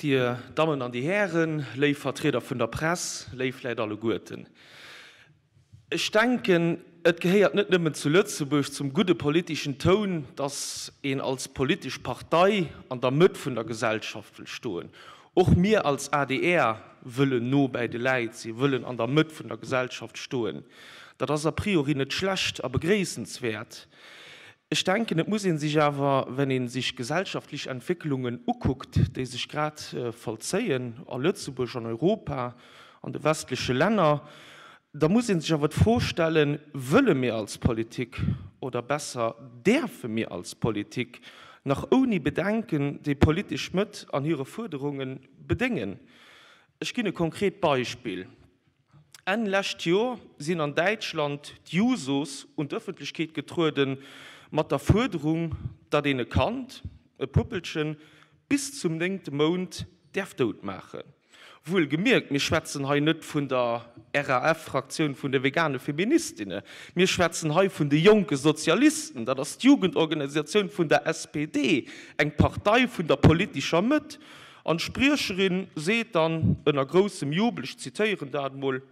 Dir Dammen an Dir Hären, léif Vertrieder vun der Press, léif Läit alleguerten. Ech denken, et gehéiert net nëmmen zu Lëtzebuerg zum gudde politeschen Toun, datt een als politesch Partei an der Mëtt vun der Gesellschaft wëll stoen. Och mir als adr wëllen no bäi de Läit sinn, wëllen an der Mëtt vun der Gesellschaft stoen. Dat ass a priori net schlecht a begréissenswäert. Ech denken, et muss ee sech awer, wenn ee sech gesellschaftlech Entwécklungen ukuckt, déi sech grad vollzéien a Lëtzebuerg, an Europa, an de westleche Länner, da muss ee sech awer d'Fro stellen, Wëlle mir als Politik, oder besser, däerfe mir als Politik nach ouni Bedenken déi politesch Mëtt an hire Fuerderunge bedéngen? Ech ginn e konkret Beispill. Enn lescht Jor sinn an Däitschland d'Jusos un d'Ëffentlechkeet getrueden mat der Fuerderung, datt een e Kand, e Puppelchen, bis zum néngte Mount däerf dout maachen. Wuel gemierkt, mir schwätzen hei net vun der RAF-Fraktioun vun de vegane Feministinne, mir schwätzen hei vun de Jonke Sozialisten, dat ass d'Jugendorganisatioun vun der SPD, eng Partei vun der politescher Mëtt. An d'Spriecherin seet dann ënner groussem Jubel, ech zitéieren dat emol,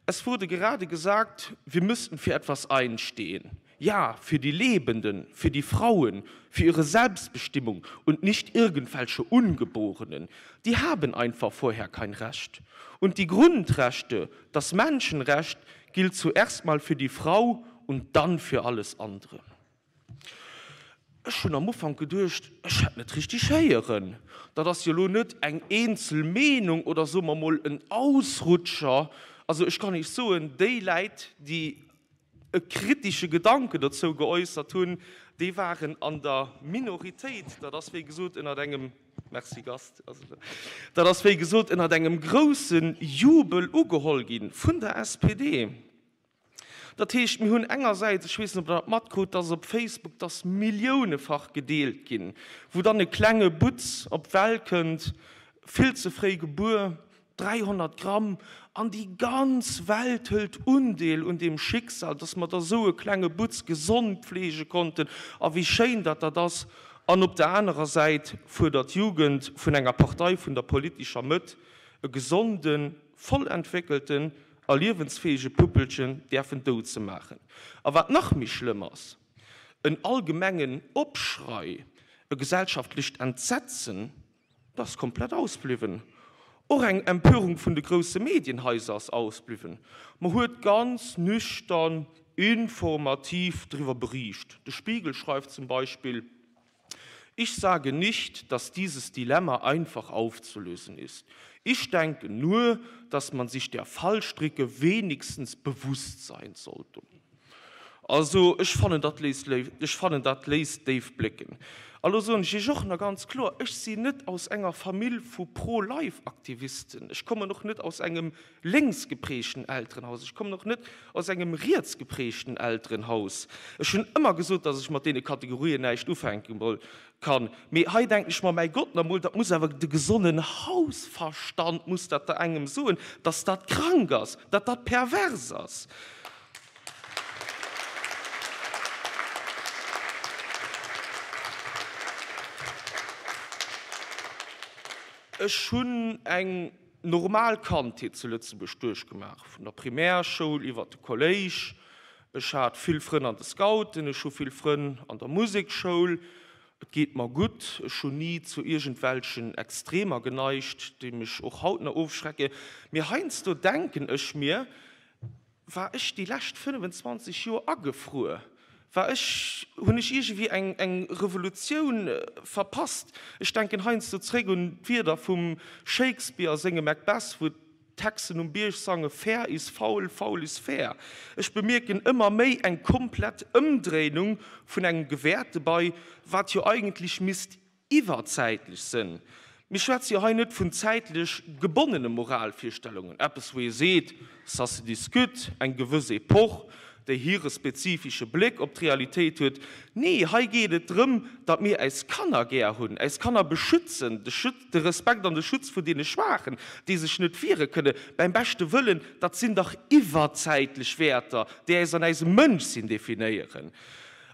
Es wurde gerade gesagt, wir müssten für etwas einstehen. Ja, für die Lebenden, für die Frauen, für ihre Selbstbestimmung und nicht irgendwelche Ungeborenen. Die haben einfach vorher kein Recht. Und die Grundrechte, das Menschenrecht gilt zuerst mal für die Frau und dann für alles andere. Ech hunn am Ufank geduecht, ech hätt net richteg héieren. Dat ass jo elo net eng eenzel Meenung oder soe mer mol en Ausrutscher. Also ech kann Iech soen, déi Läit, déi e kritische Gedanken dozou geäussert hunn, déi waren an der Minoritéit. Dat ass wéi gesot ënnert engem, merci Gast, dat ass wéi gesot ënnert engem grousse Jubel ugeholl gi vun der SPD. Dat heescht, mir hunn engersäits, ech weess net, ob Der dat matkrut, dass op Facebook dass milliounefach gedeelt ginn, wou dann e klenge Butz op d'Welt kënnt, vill ze fréi gebuer, 300 Gramm, an déi ganz Welt hëlt Undeel un deem Schicksal, dass mer da sou e klenge Butz gesond pflege konnten a wéi schéin dat dat ass. An op der anerer Säit fuerdert d'Jugend vun enger Partei vun der politescher Mëtt e gesonden, voll entwéckelten a liewensfäege Puppelchen däerfen dout ze maachen. A wat nach méi schlëmm ass, en allgemengen Opschrei, e gesellschaftlecht Entsetzen, dat ass komplett ausbliwwen. Och eng Empörung vun de grousse Medienhaiser ass ausbliwwen. Mer huet ganz nüchtern, informativ driwwer beriicht. De Spiegel schreift zum Beispill, Ich sage nicht, dass dieses Dilemma einfach aufzulösen ist. Ich denke nur, dass man sich der Fallstricke wenigstens bewusst sein sollte. Also, ech fannen, dat léisst, ech fannen, dat léisst déif blécken. A lo soen ech Iech och nach ganz kloer, Ech sinn net aus enger Famill vu Pro-Life-Aktivisten. Ech kommen och net aus engem lénks geprägten Elterenhaus, ech kommen och net aus engem riets geprägten Elterenhaus. Ech hunn ëmmer gesot, datt ech mat deene Kategorien näischt ufänke kann, mee hei denken ech mer, mäi Gott namol, dat muss awer de gesonnen Hausverstand muss dat der engem soen, datt dat krank ass, datt dat pervers ass. Ech hunn eng Normal Kandheet zu Lëtzebuerg duerchgemaach, vun der Primärschoul iwwert de Kolléisch. Ech hat vill Frënn an de Scouten, ech hu vill Frënn an der Musekschoul. Et geet mer gutt, ech hunn ni zu iergendwelchen Extremer geneigt, déi mech och haut nach ofschrecken. Mee heiansdo denken ech mir, War ech déi lescht 25 Joer agefruer? War ech, hunn ech iergendwéi eng, eng Revolutioun verpasst? Ech denken heiansdo zréck un d'Wierder vum Shakespeare a sengem Macbeth, wou d'Hexen um Bierg sange Fair is foul, foul is fair. Ech bemierken ëmmer méi eng komplett Ëmdréinung vun engem Gewäerte bei, wat jo eigentlech misst Iwwerzäitlech sënn. Mir schwätze jo hei net vun zäitlech gebonnene Moralvirstellungen, eppes wou ee seet, ça se discute, eng gewëss Epoch, déi hire spezifische Bléck op d'Realitéit huet. Nee, hei geet et drëm, datt mir äis Kanner gär hunn, äis Kanner beschützen, de Schutz, de Respekt an de Schutz vun deene Schwaachen, déi sech net wiere kënne, beim beschte Wëllen, dat sinn dach iwwerzäitlech Wäerter, déi äis an äisem Mënschsinn definéieren.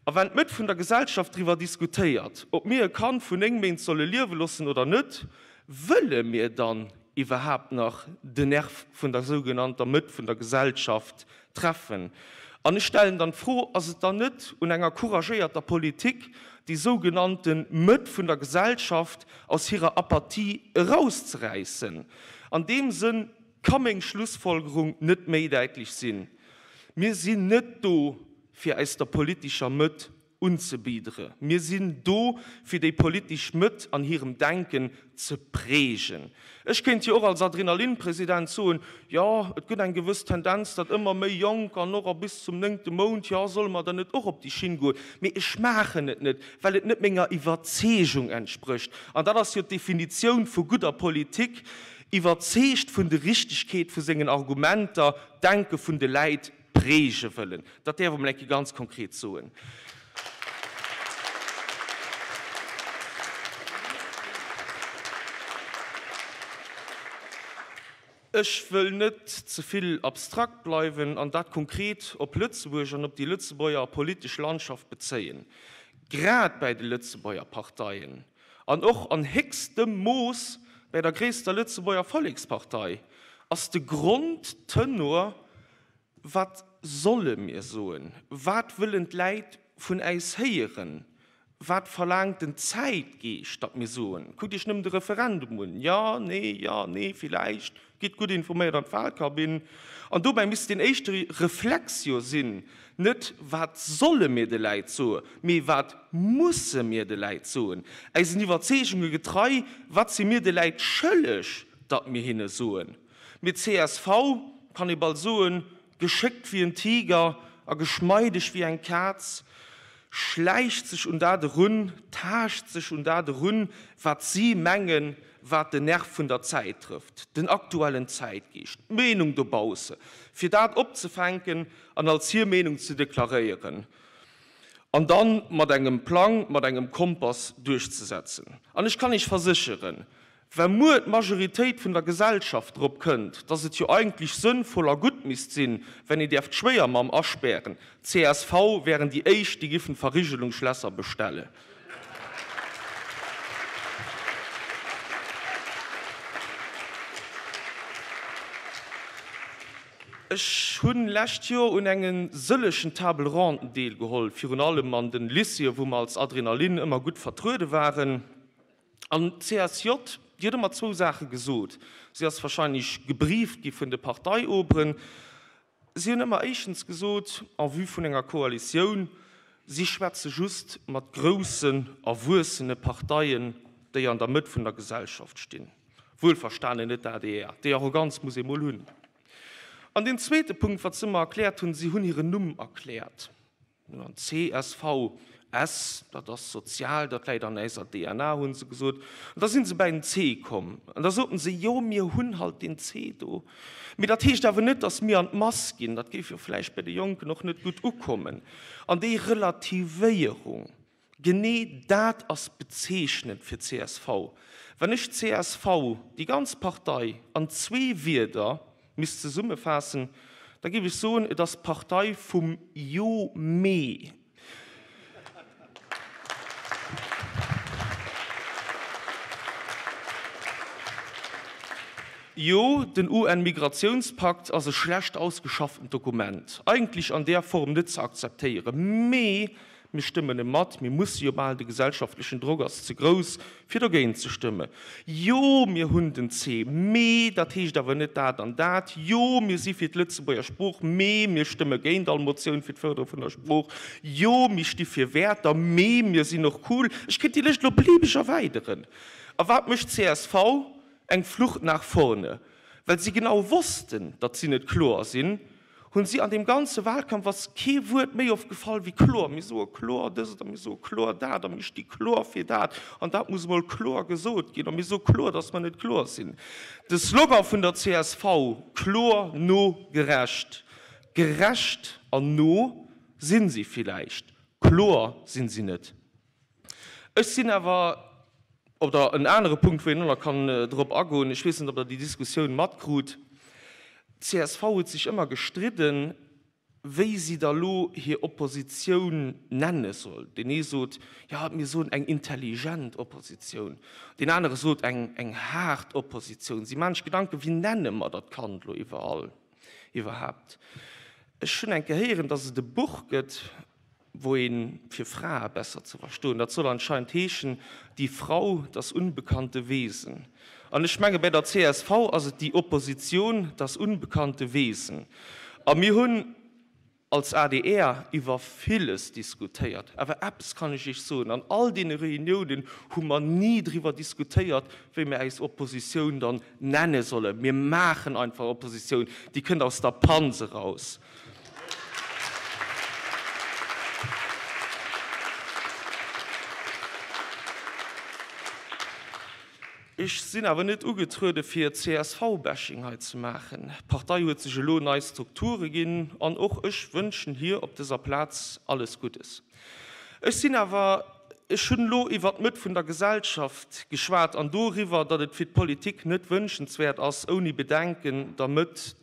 A wenn d'Mëtt vun der Gesellschaft driwwer diskutéiert, ob mir e Kand vun 9 Méint solle liewe loossen oder net, Wëlle mir dann iwwerhaapt nach den Nerv vun der sougenannter Mëtt vun der Gesellschaft treffen? An ech stellen dann d'Fro, Ass et dann net un enger couragéierter Politik, déi sougenannte Mëtt vun der Gesellschaft aus hirer Apathie erauszeräissen? An deem Sënn ka meng Schlussfolgerung net méi däitlech sinn, Mir sinn net do, fir äis der politescher Mëtt unzebidere. Mir sinn do, fir déi politesch Mëtt an hirem Denken ze prägen. Ech kéint jo och als Adrenalin-President soen, jo, et gëtt eng gewëss Tendenz, datt ëmmer méi Jonk an och a bis zum néngte Mount, jo, solle mer dann net och op déi Schinn goen? Mee ech maachen et net, well et net menger Iwwerzeegung entsprécht. An dat ass jo d'Definitioun vu gudder Politik, iwwerzeegt vun de Richtegkeet vu sengen Argumenter, d'Denke vun de Läit präge wëllen. Dat däerf emol eng Kéier ganz konkret soen. Ech wëll net ze vill abstrakt bleiwen an dat konkret op Lëtzebuerg an op déi Lëtzebuerger politesch Landschaft bezéien. Grad bäi de Lëtzebuerger Parteien an och an héchstem Mooss bäi der gréisster Lëtzebuerger Vollekspartei ass de Grondtenor, Wat solle mir soen? Wat wëllen d'Läit vun äis héieren? Wat verlaangt den Zäitgeescht, datt mir soen? Kuckt Iech nëmmen de Referendum un, Jo, Nee, Jo, Nee, villäicht. Gitt gutt informéiert an d'Wahlkabinn. An dobäi misst deen éischte Reflex jo sinn, net wat solle mir de Läit soe, mee wat musse mir de Läit soen? Äisen Iwwerzeegunge getrei, wat si mir de Läit schëlleg, datt mir hinne soen? Mir csv, kann ee bal soen, geschéckt wéi en Tiger a geschmeideg wéi eng Kaz, schläicht sech un dat erun, taascht sech un dat erun, wat si mengen, wat den Nerv vun der Zäit trëfft, den aktuellen Zäitgeescht, d'Meenung dobausse, fir dat opzefänken an als hir Meenung ze deklaréieren an dann mat engem Plang, mat engem Kompass duerchzesetzen. An ech kann Iech versécheren, Wa muer d'Majoritéit vun der Gesellschaft drop kënnt, dass et jo eigentlech sënnvoll a gutt misst sinn, wenn ee däerf d'Schwéiermamm aspären, csv wären déi éischt, déi giffen Verrigelungsschlässer bestelle. Ech hunn lescht Joer un enge sëllechen Table Ronden deelgeholl, virun allem an den Lycéeë wou mer als Adrenalin ëmmer gutt vertruede waren. An d'CSJ, déi huet ëmmer zwou Saache gesot. Si ass wahrscheinlech gebrieft gi vun de Parteioberen. Si hunn ëmmer éischtens gesot, en vue vun enger Koalitioun, si schwätze just mat groussen, erwuessene Parteien, déi an der Mëtt vun der Gesellschaft stinn. Wuelverstanen net d'ADR. Déi Arroganz muss ee mol hunn. An deen zweete Punkt, wat se ëmmer erkläert hunn, si hunn hiren Numm erkläert. An csv, S, dat ass sozial, dat läit an äiser DNA, hu se gesot. An da si se bäi den C komm. An da soten se, jo, mir hunn halt deen C do. Mee dat heescht awer net, datt mir an d'Mass ginn. Dat géif jo vläicht bei de Jonken och net gutt ukommen. An déi Relativéierung, genee dat ass bezeechnend fir csv. Wann ech csv, déi ganz Partei, an zwee Wierder misst zesummefaassen, da géif ech soen, et ass d'Partei vum Jo, mee. Jo, den UN-Migratiounspakt ass e schlecht ausgeschafftent Dokument, eigentlech an där Form net ze akzeptéieren, mee Mir stëmmen e mat, mir musse jo bal, de gesellschaftlechen Drock ass ze grouss, fir dogéint ze stëmme. Jo, mir hunn den C, mee dat heescht awer net dat an dat. Jo, mir si fir d'Lëtzebuerger Sprooch, mee mir stëmme géint all Motioun fir d'Fërderung vun der Sprooch. Jo, mir sti fir Wäerter, mee mir sinn och cool. Ech kéint déi Lëscht elo beliebeg erweideren. A wat mécht csv? Eng Flucht nach vorne. Well si genau wossten, datt si net kloer sinn, hunn si an deem ganze Wahlkampf ass kee Wuert méi oft gefall wéi kloer. Mir soe kloer dëst a mir soe kloer dat a mir sti kloer fir dat an dat muss emol kloer gesot ginn a mir soe kloer, datt mer net kloer sinn. De Slogan vun der csv, kloer, no, gerecht. Gerecht an no sinn si villäicht, kloer sinn si net. Ech sinn awer, oder en anere Punkt, wou een och nach kann drop agoen, ech weess net, ob Der déi Diskussioun matkrut, d'CSV huet sech ëmmer gestridden. wéi si da lo hir Oppositioun nenne soll. Deen ee sot, jo, mir soen eng intelligent Oppositioun, deen anere sot eng, eng haart Oppositioun. Si maachen sech Gedanken, wéi nenne mer dat Kand lo iwwerall, iwwerhaapt. Ech hunn eng Kéier héieren, datt et e Buch gëtt, wou een, fir Frae besser ze verstoen, dat soll anscheinend heeschen, Die Frau, das unbekannte Wesen. An ech menge bei der csv ass et die Opposition, das unbekannte Wesen. A mir hunn als adr iwwer villes diskutéiert. Awer eppes kann ech Iech soen, An all deene Reuniounen hu mer ni driwwer diskutéiert, wéi mir äis Oppositioun dann nenne sollen. Mir maachen einfach Oppositioun, déi kënnt aus der Panz eraus. Ech sinn awer net ugetruede fir CSV-Bashing hei ze maachen. D'Partei huet sech elo nei Strukture ginn an och ech wënschen hir op dëser Plaz alles Guddes. Ech sinn awer, ech hunn elo iwwert d'Mëtt vun der Gesellschaft geschwat an doriwwer, datt et fir d'Politik net wënschenswäert ass, ouni Bedenken der Mëtt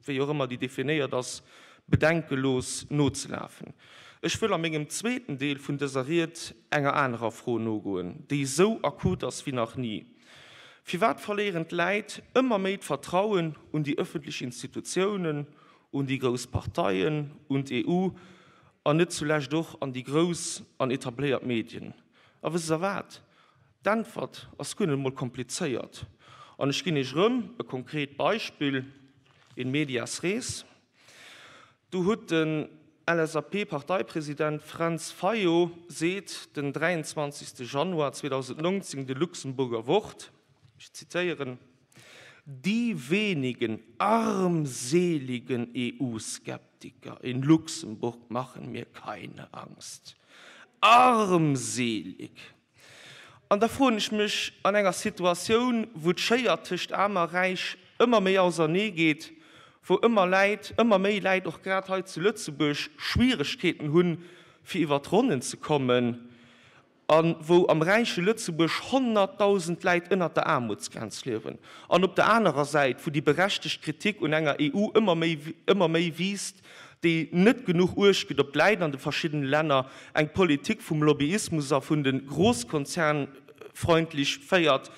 wéi och ëmmer déi definéiert ass, bedenkelos nozelafen. Ech wëll a mengem zweeten Deel vun dëser Ried enger anerer Fro nogoen, déi esou akut ass wéi nach ni, Firwat verléieren d'Läit ëmmer méi d'Vertrauen un déi ëffentlech Institutiounen, un déi grouss Parteien, un d'EU an net zulescht och an déi grouss an etabléiert Medien? A wësst Der wat? D'Äntwert ass guer net emol komplizéiert an ech ginn Iech erëm e konkret Beispill, in medias res. Do huet den LSAP-Parteipresident Fränz Fayot seet den 23. Januar 2019 de Luxemburger Wort, ech zitéieren, Die wenigen armseligen EU-Skeptiker in Luxemburg machen mir keine Angst. Armselig! An da froen ech mech, an enger Situatioun, wou d'Schéier tëscht Aarm a Räich ëmmer méi ausernee geet, wou ëmmer Läit, ëmmer méi Läit och grad hei zu Lëtzebuerg Schwieregkeeten hunn, fir iwwer d'Ronnen ze kommen, a wou am räiche Lëtzebuerg 100.000 Läit ënnert der Aarmutsgrenz liewen, an op der anerer Säit, wou déi berechtegt Kritik un enger EU ëmmer méi, ëmmer méi wiisst, déi net genuch Uecht gëtt op d'Läit an de verschiddene Länner, eng Politik vum Lobbyismus a vun de Großkonzernfreundlich féiert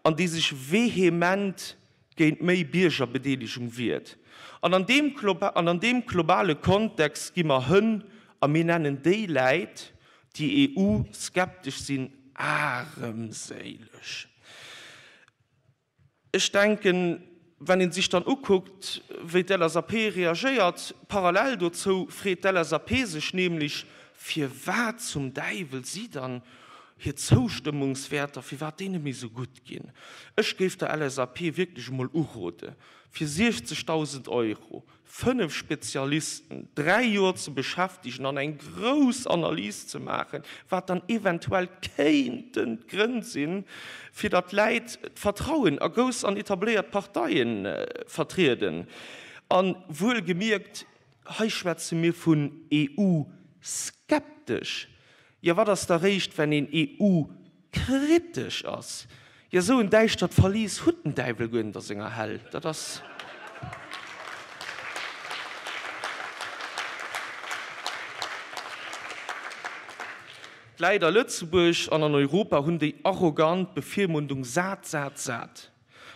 an déi sech vehement géint méi Biergerbedeelegung wiert. An an deem an an deem globale Kontext gi mer hënn a mir nennen déi Läit, déi EU-skeptesch sinn, aremséileg. Ech denken, wenn ee sech dann ukuckt, wéi d'LSAP reagéiert, parallel dozou freet d'LSAP sech nämlech, firwat zum Däiwel si dann hir Zoustëmmungswäerter, firwat déi net méi esou gutt ginn. Ech géif der LSAP wierklech emol urode fir 60.000 Euro 5 Spezialisten 3 Joer ze beschäftegen an eng grouss Analys ze maachen, wat dann eventuell kéinten d'Grënn sinn, fir datt d'Läit d'Vertrauen a grouss an etabléiert Parteie vertrieden. A wuelgemierkt, hei schwätze mir vun EU-skeptesch. Jo, wat ass da réischt, wenn een EU-kritesch ass? Jo, sou en däischtert Verlies hutt den Däiwel guer net a senger Hell. Dat ass. D'Läit a Lëtzebuerg an an Europa hunn déi arrogant Bevirmundung sat, sat, sat.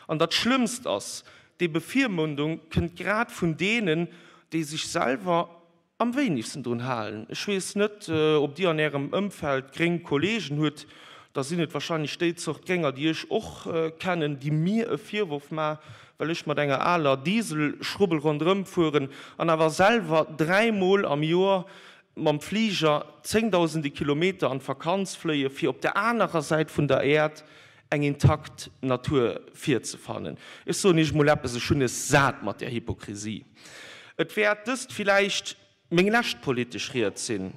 An dat Schlëmmst ass, déi Bevirmundung kënnt grad vun deenen, déi sech selwer Am wéinegsten drun halen. Ech weess net, ob Dir an Ärem Ëmfeld gréng Kollegen hutt. Da sinn et wahrscheinlech déi Zort Grénger, déi ech och kennen, déi mir e Virworf maachen, well ech mat enger aler Dieselschrubbel ronderëm fueren an awer selwer dräimol am Joer mam Fliger zéngdausende Kilometer an d'Vakanz fléie fir op der anerer Säit vun der Äerd eng intakt Natur virzefannen. Ech soen Iech emol eppes, ech hunn es sat mat där Hypokrisie. Et wäert dëst villäicht meng lescht politesch Ried sinn,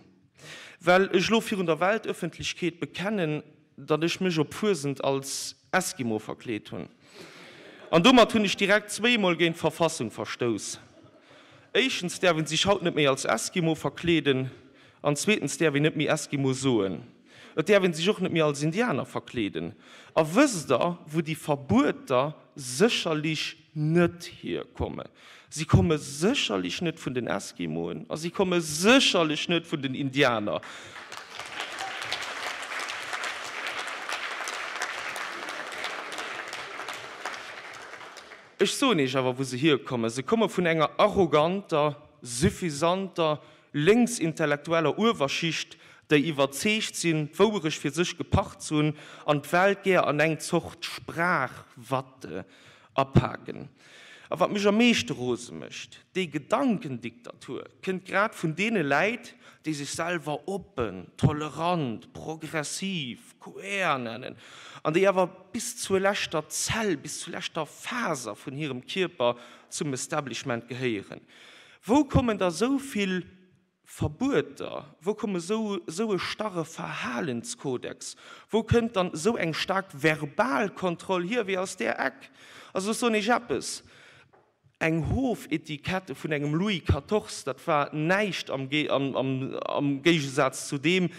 well ech elo virun der Weltëffentlechkeet bekennen, datt ech mech op Fuesent als Eskimo verkleet hunn. An domat hunn ech direkt zweemol géint d'Verfassung verstouss. Éischtens däerf een sech haut net méi als Eskimo verkleeden an zweetens däerf een net méi Eskimo soen. Et däerf een sech och net méi als Indianer verkleeden. A wësst der, wou déi Verbueter sécherlich. net hierkomme. Si komme sécherlech net vun den Eskimoen a si komme sécherlech net vun den Indianer. Ech soen Iech awer, wou se hierkommen, Se komme vun enger arroganter, suffisanter, lénksintellektueller Uewerschicht, déi iwwerzeegt sinn, d'Wouerecht fir sech gepacht ze hunn an d'Welt gär an eng Zort Sprachwatte apaken. A wat mech am meeschte rose mécht, déi Gedankendiktatur kënnt grad vun deene Läit, déi sech selwer oppen, tolerant, progressiv, queer nennen an déi awer bis zur leschter Zell, bis zur leschter Faser vun hirem Kierper zum Establishment gehéieren. Wou kommen da sou vill Verbueter? Wou komm esou esou e starre Verhalenskodex? Wou kënnt dann esou eng staark verbal Kontroll hier wéi aus där Eck? Also ech soen Iech eppes, Eng Hofetikette vun engem Louis quatorze, dat war näischt am Géigesaz zu deem,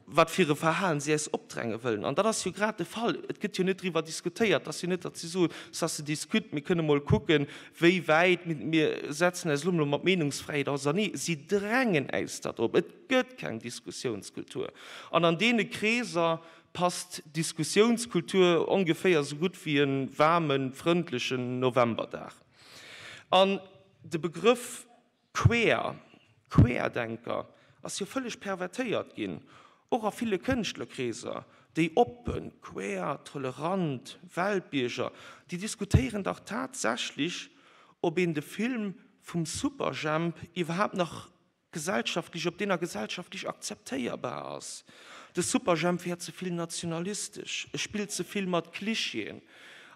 wat fir e Verhalen si äis opdränge wëllen. An dat ass jo grad de Fall. Et gëtt jo net driwwer diskutéiert. Et ass jo net, datt si soen, ça se discute, mir kënne mol kucken, wéi wäit, mir setzen äis elo mol mat Meenungsfräiheet ausernee. Si drängen äis dat op. Et gëtt keng Diskussiounskultur. An an deene Kreeser passt Diskussiounskultur ongeféier esou gutt wéi e waarmen, frëndlechen Novemberdag. An de Begrëff Queer, Querdenker, ass jo vëlleg pervertéiert ginn, och a ville Kënschtlerkreeser. Déi oppen, queer, tolerant Weltbierger, déi diskutéieren dach tatsächlech, ob een de Film vum Superjhemp iwwerhaapt nach gesellschaftlech, ob deen nach gesellschaftlech akzeptéierbar ass. De Superjhemp wär ze vill nationalistesch, e spillt ze vill mat Klischeeën.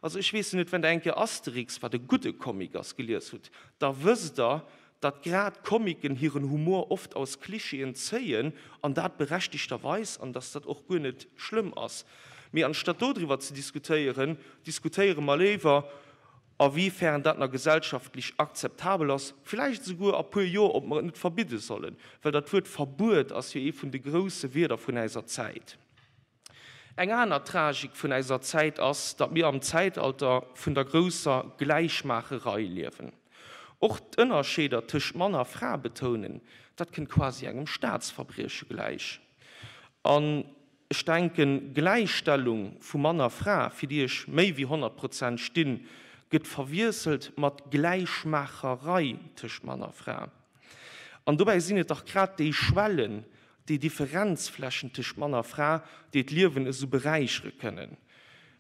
Also ech weess jo net, wenn der eng Kéier Asterix, wat e gudde Comic ass, gelies hutt, da wësst der, datt grad Comicen hiren Humor oft aus Klischeeën zéien, an dat berechtigterweis, an datt dat och guer net schlëmm ass. Mee anstatt dodriwwer ze diskutéieren, diskutéiere mer léiwer, a wéi fern dat nach gesellschaftlech akzeptabel ass, villäicht esouguer a puer Joer, ob mer et net verbidde sollen, well dat Wuert Verbuet ass jo ee vun de grousse Wierder vun äiser Zäit. Eng aner Tragik vun äiser Zäit ass, datt mir am Zäitalter vun der grousser Gläichmaacherei liewen. Och d'Ënnerscheeder tëscht Mann a Fra betounen, dat kënnt quasi engem Staatsverbrieche gläich. An ech denken, Gläichstellung vu Mann a Fra, fir déi ech méi wéi 100 Prozent stinn, gëtt verwiesselt mat Gläichmaacherei tëscht Mann a Fra. An dobäi sinn et dach grad déi Schwellen, déi Differenzflächen tëscht Mann a Fra, déi d'Liewen esou beräichere kënnen.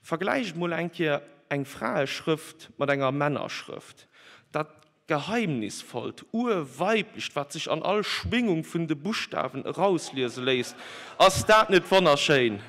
Vergläicht mol eng Kéier eng Fraeschrëft mat enger Männerschrëft. Dat Geheimnisvollt, Urweiblecht, wat sech an all Schwingung vun de Buschtawen erausliese léisst, ass dat net wonnerschéin?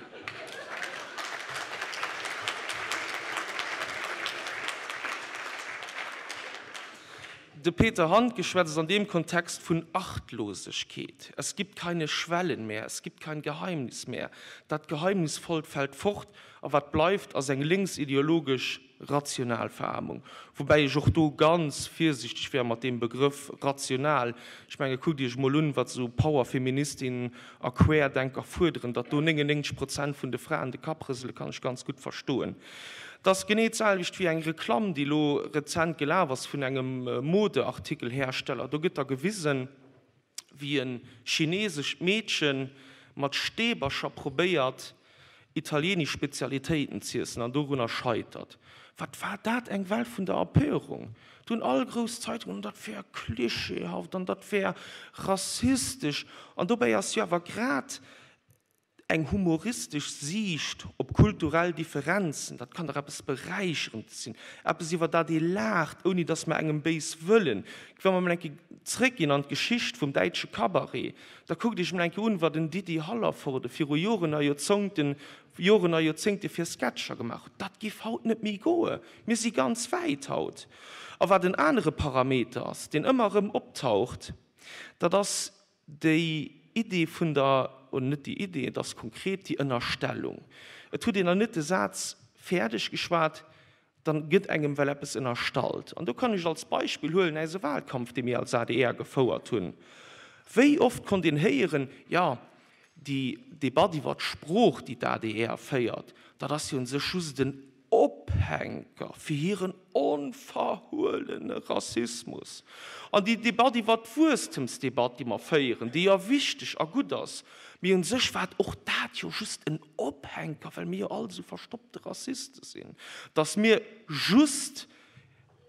De Peter Handke schwätzt an deem Kontext vun Achtlosegkeet. Es gibt keine Schwellen mehr, es gibt kein Geheimnis mehr. Dat Geheimnisvollt fält fort a wat bleift, ass eng linksideologesch rational Veraarmung. Woubäi ech och do ganz virsichteg wär mat deem Begrëff rational. Ech menge kuckt Iech emol un, wat esou Powerfeministinnen a Querdenker fuerderen. Datt do 99 Prozent vun de Fraen de Kapp rësele kann ech ganz gutt verstoen. Et ass genee d'selwecht wéi eng Reklamm, déi elo rezent gelaf ass vun engem Modeartikelhersteller. Do gëtt da gewisen, wéi e chinesescht Meedche mat Stäbercher probéiert, italienesch Spezialitéiten z'iessen an dorunner scheitert. Wat war dat eng Well vun der Empörung! Do hunn all grouss Zeitungen, dat wär klischeehaft an dat wär rassistesch. An dobäi ass jo awer grad Eng humoristesch Siicht op kulturell Differenzen, dat kann dach eppes Beräicherendes sinn, eppes iwwer dat ee laacht, ouni datt mer engem béis wëllen. Wa mer emol eng Kéier zréckginn an d'Geschicht vum däitsche Cabaret, da kuckt Iech emol eng Kéier un, wat en Didi Hallervorden viru Joren a Joerzongten, Joren a Joerzéngte fir Sketcher gemaach huet. Dat géif haut net méi goe. Mir si ganz wäit haut. A wat en anere Parameter ass, deen ëmmer erëm optaucht, dat ass Déi Idee vun der, oder net déi Idee, et ass konkret déi Ënnerstellung, et huet een nach net de Saz fäerdeg geschwat, dann gëtt engem well eppes ënnerstallt. An do kann ech als Beispill huelen äise Wahlkampf, dee mir als adr gefouert hunn. Wéi oft konnt een héieren, jo, déi Debatt iwwer d'Sprooch, déi d'ADR féiert, dat ass jo u sech just en. Ophänker fir hiren onverhuelene Rassismus. An déi Debatt iwwert d'Wuesstemsdebatt, déi mer féieren, déi jo wichteg a gutt ass, mee un sech war och dat jo just en Ophänker, well mir jo all esou verstoppte Rassiste sinn, dass mir just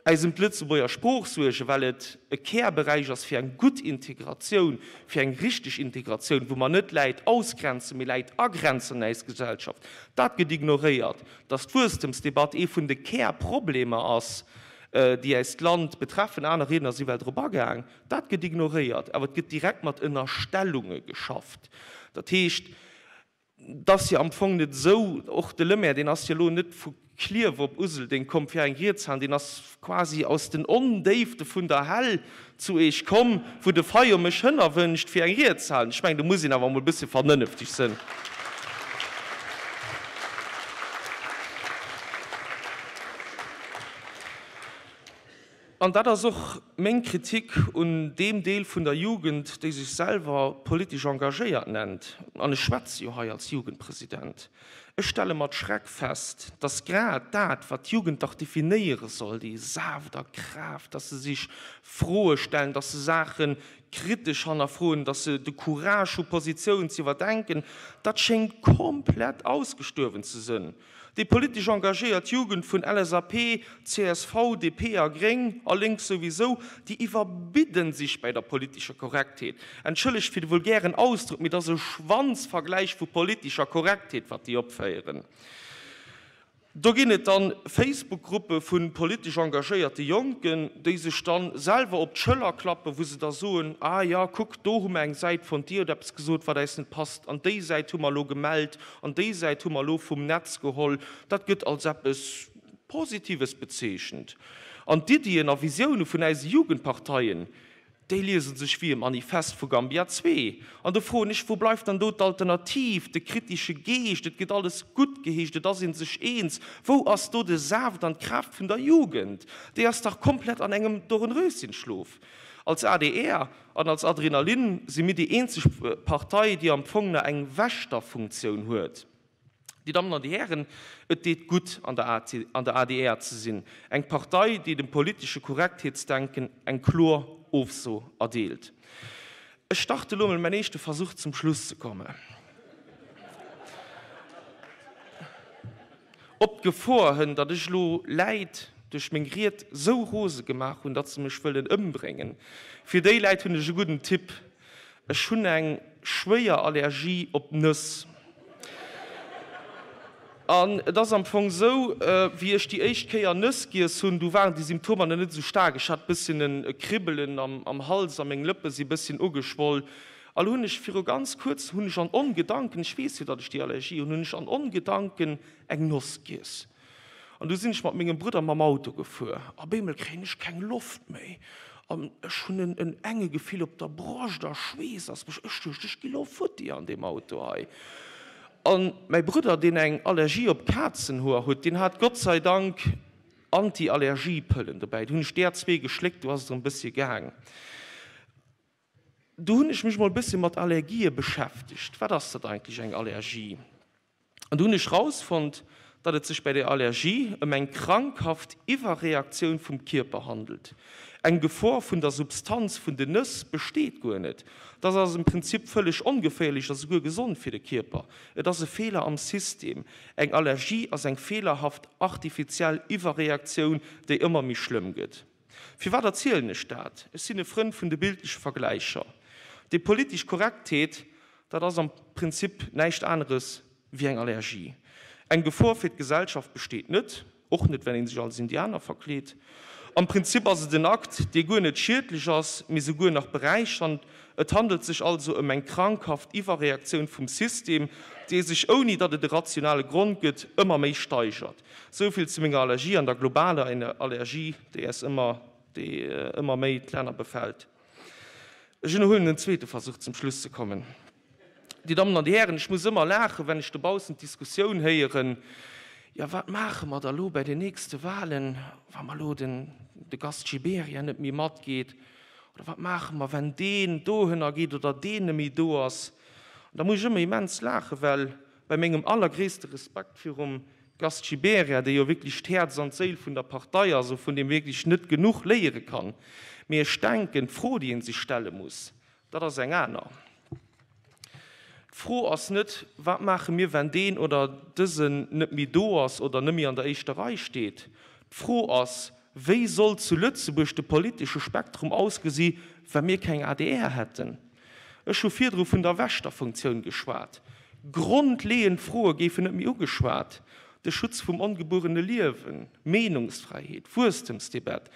äis ëm d'Lëtzebuerger Sprooch suergen, well et e Kärberäich ass fir eng gutt Integratioun, fir eng richteg Integratioun, wou mer net Läit ausgrenzen, mee Läit agrenzen an äis Gesellschaft. Dat gëtt ignoréiert, dass d'Wuesstemsdebatt ee vun de Kärproblemer ass, déi äist Land betreffen. Aner Riedner si well drop agaang. Dat gëtt ignoréiert, awer et gëtt direkt mat Ënnerstellunge geschafft. Dat heescht, Et ass jo am Fong net esou, och de Lemaire, deen ass jo elo net vu Klierf op Useldeng komm fir eng Ried ze halen, deen ass quasi aus den Ondéifte vun der Hell zu Eech komm, wou de Fayot mech hënnerwënscht, fir eng Ried ze halen. Ech mengen, do muss een awer emol e bësse vernënnefteg sënn. An dat ass och meng Kritik un deem Deel vun der Jugend, déi sech selwer politesch engagéiert nennt, an ech schwätze jo hei als Jugendpresident. Ech stelle mat Schreck fest, dass grad dat, wat d'Jugend dach definéiere soll, déi Saaft a Kraaft, dass se sech Froe stellen, dass se Saache kritesch hannerfroen, dass se de Courage hu Positiounen ze iwwerdenken, dat schéngt komplett ausgestuerwen ze sënn. Déi politesch engagéiert Jugend vun LSAP, csv, DP a Gréng, a Lénks souwisou, déi iwwerbidden sich bäi der politescher Korrektheet. Entschëllegt fir de vulgären Ausdrock, mee et ass e Schwanzvergläich vu politescher Korrektheet, wat déi opféieren. Do ginn et dann Facebook-Gruppe vu politesch engagéierte Jonken, déi sech dann selwer op d'Schëller klappen, wou se da soen, Ah jo, kuck, do hu mer eng Säit fonnt, déi huet eppes gesot, wat äis net passt, an déi Säit hu mer elo gemellt, An déi Säit hu mer elo vum Netz geholl. Dat gëtt als eppes Positives bezeechent. An d'Iddien a Visioune vun äise Jugendparteien, déi liese sech wéi e Manifest vu Gambia 2. An do froen ech, Wou bleift dann do d'Alternativ, de kritische Geescht? Et gëtt alles guttgeheescht, et ass ee sech eens. Wou ass do de Saaft an d'Kraaft vun der Jugend? Déi ass dach komplett an engem Dornröschenschlof. Als adr An als Adrenalin si mir déi eenzeg Partei, déi am Fong nach eng Wächterfunktioun huet. Dir Dammen an Dir Hären, et deet gutt, an der adr ze sinn, eng Partei, déi dem politesche Korrektheetsdenken eng kloer Ofso erdeelt. Ech starte lo emol mäin éischte Versuch, zum Schluss ze kommen. Op d'Gefor hënn, datt ech elo Läit duerch meng Ried sou rose gemaach hunn, datt se mech wëllen ëmbréngen. Fir déi Läit hunn ech e gudden Tipp, Ech hunn eng schwéier Allergie op Nëss. An et ass am Fong sou, wéi ech déi éischt Kéier Nëss giess hunn, du waren déi Symptomer nach net esou staark. Ech hat bësschen e Kribbelen am Hals a meng Lëppe si bësschen ugeschwoll. A lo hunn ech viru ganz kuerzem, hunn ech an Ongedanken, ech weess jo, datt ech déi Allergie hunn, hunn ech an Ongedanken eng Noss giess. An du sinn ech mat mengem Brudder mam Auto gefuer. Op eemol kréien ech keng Loft méi an ech hunn en en enge Gefill op der Broscht a Schweess ass mech. Ech duecht, ech gi lo futti an deem Auto hei. An mäi Brudder, deen eng Allergie op Kazenhoer huet, deen hat Gott sei Dank Anti-Allergie-Pëllen dobäi. Du hunn ech där zwee geschléckt, du ass et erëm e bëssche gaang. Do hunn ech mech mol e bësschen mat Allergië beschäftegt. Wat ass dat eigentlech, eng Allergie? An do hunn ech rausfonnt, datt et sech bäi der Allergie ëm eng krankhaft Iwwerreaktioun vum Kierper handelt. Eng Gefor vun der Substanz vun den Nëss besteet guer net. Dat ass am Prinzip vëlleg ongeféierlech a souguer gesond fir de Kierper. Et ass e Feeler am System. Eng Allergie ass eng feelerhaft artifiziell Iwwerreaktioun, déi ëmmer méi schlëmm gëtt. Firwat erzielen ech dat? Ech sinn e Frënd vun de bildleche Vergläicher. Déi politesch Korrektheet, dat ass am Prinzip näischt aneres wéi eng Allergie. Eng Gefor fir d'Gesellschaft besteet net, och net, wenn ee sech als Indianer verkleet. Am Prinzip ass et en Akt, dee guer net schiedlech ass, mee souguer nach beräichernd. Et handelt sech also ëm eng krankhaft Iwwerreaktioun vum System, déi sech, ouni datt et e rationale Grond gëtt, ëmmer méi steigert. Souvill zu menger Allergie an der globaler Allergie, déi äis ëmmer, déi ëmmer méi d'Länner befält. Ech ënnerhuelen en zweete Versuch zum Schluss ze kommen. Dir Dammen an Dir Hären, ech muss ëmmer laachen, wenn ech dobaussen d'Diskussioun héieren, Jo, wat maache mer da lo bäi den nächste Wahlen, wa mer lo den, de Gast Gibéryen net méi matgeet? Oder wat maache mer, wenn deen dohënner geet oder deen net méi do ass? An da muss ech ëmmer immens laachen, well bei mengem allergréisste Respekt virum. Gast Gibéryen, dee jo wierklech d'Häerz an d'Séil vun der Partei ass a vun deem wierklech net genuch léiere kann. Mee ech denken, d'Fro, déi ee sech stelle muss, dat ass eng aner. D'Fro ass net, Wat maache mir, wenn deen oder dësen net méi do ass oder net méi an der éischter Rei steet? D'Fro ass, Wéi soll zu Lëtzebuerg de politesche Spektrum ausgesi wa mir keng adr hätten? Ech hu virdru vun der Wächterfunktioun geschwat. Grondleeënd Froe géifen net méi ugeschwat, de Schutz vum ongebuerene Liewen, Meenungsfräiheet, Wuesstemsdebatt.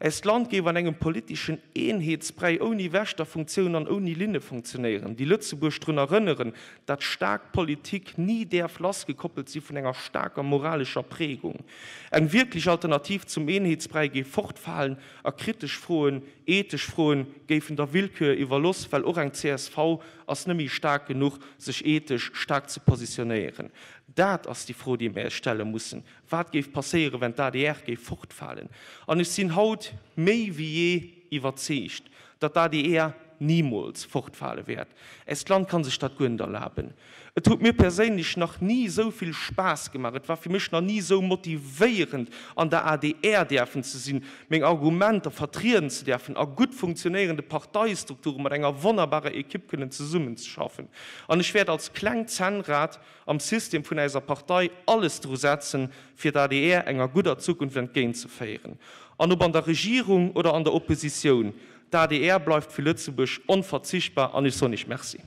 Äist Land géif an engem politeschen Eenheetsbräi ouni Wächterfunktioun an ouni Linne funktionéieren, déi Lëtzebuerg drun erënneren, dat staark Politik ni däerf lassgekoppelt si vun enger staarker moralescher Prägung. Eng wierklech Alternativ zum Eenheetsbräi géif fortfalen a kritesch Froen Ethesch Froen géifen der Willkür iwwerloss, well och eng csv ass net méi staark genuch, sech ethesch staark ze positionéieren. Dat ass déi Fro, déi mir eis stelle mussen. Wat géif passéieren, wenn d'ADR géif fortfalen? An ech sinn haut méi wéi jee iwwerzeegt, datt d'ADR nimools fortfale wäert. Äist Land kann sech dat guer net erlaben. Et huet mir perséinlech nach ni esou vill Spaass gemaach, et war fir mech nach ni esou motivéierend an der adr däerfen ze sinn, meng Argumenter vertrieden ze däerfen, a gutt funktionéierende Parteistrukture mat enger wonnerbarer Ekipp kënnen zesummenzeschaffen. An ech wäert als klengt Zännrad am System vun äiser Partei alles dru setzen, fir d'ADR enger gudder Zukunft entgéintzeféieren. An ob an der Regierung oder an der Oppositioun, d'ADR bleift fir Lëtzebuerg onverzichtbar an ech soen Iech Merci.